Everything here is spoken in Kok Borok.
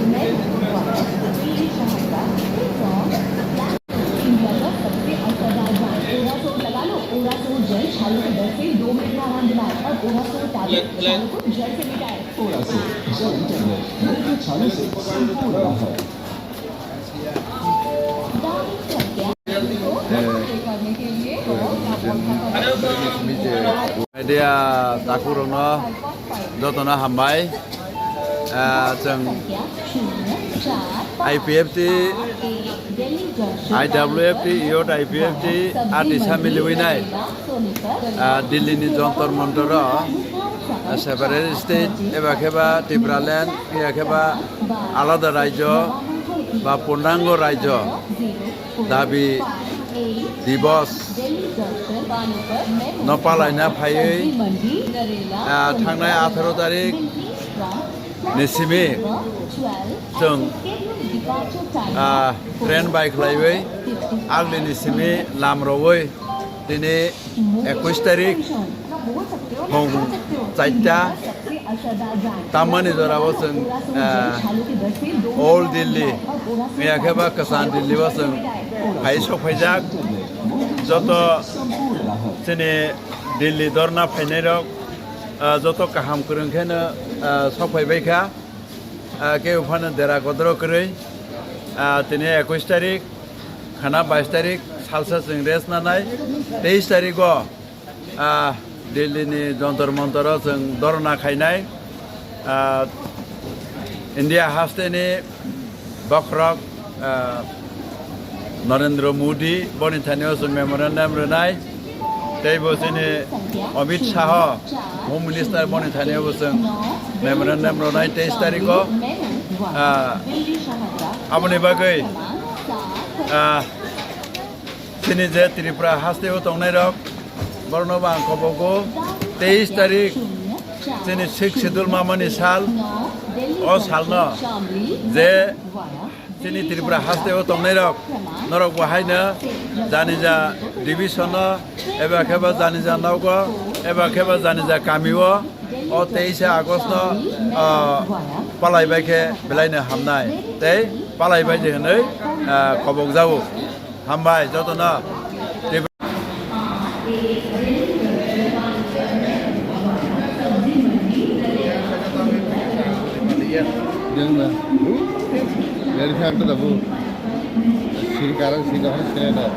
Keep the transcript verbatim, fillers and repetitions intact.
इंडिया का सबसे असरदार ब्रांड ओरासोर लगा लो। ओरासोर जेल छालों के दर्द से दो मिनट में आराम दिलाए और ओरासोर टैबलेट छालों को जड़ से मिटाए। ओरासोर जेल टैबलेट घर के छालों से संपूर्ण राहत। Media takhuk rokno jotono hambai. Ah, chwng I P F T, I W F T, youth I P F T, ati samiliwi nai, ah, Delhi ni Jantar Mantar o, ah, separate state, eba kheba Tipraland, iya kheba alada rajyo ba purnango rajyo dabi dibos no palaina phaiwi, ah, thangnai atharo tarik ni simi chwng, ah, train bai khlaiwi agli ni simi lam rwwi tini ekush tarik hong chaita. Tamani jora o chwng, ah, Old Delhi, ya khe ba kwcham Delhi o chwng phai sok phaijak. Joto chini Delhi dorna phainai rok, ah, joto kaham kwrwng khe no, ah, sok phai bai kha. Ah, kebo phano dera kodro kwrwi, ah, tini ekush tarik, khana bais tarik, salsa chwng rest nanai, teis tarik o, ah, Delhi ni Jantar Mantar o chwng dhorna khainai, ah, India haste ni bokhorok, ah, Narendra Modi boni thani o chwng memorandum rwnai, tei bo chini Amit Shah, Home Minister boni thani o bo chwng memorandum rwnai teis tarik o, ah, aboni bagwi, ah, chini je Tripura haste o tongnai rok, borokno bo ang kobogo teis tarik chini Sixth Schedule mamani sal, o salno je chini Tripura haste o tongnai rok, norok bo haino janija division o, eba kheba janija nogo, eba kheba janija kami o, o teisa August no, ah, palai bai khe belai no hamnai tei palai bai di hwnwi, ah, kobok jago. Hambai jotono. Yang na, dari sana tu tahu. Sini karang sini dah sini dah.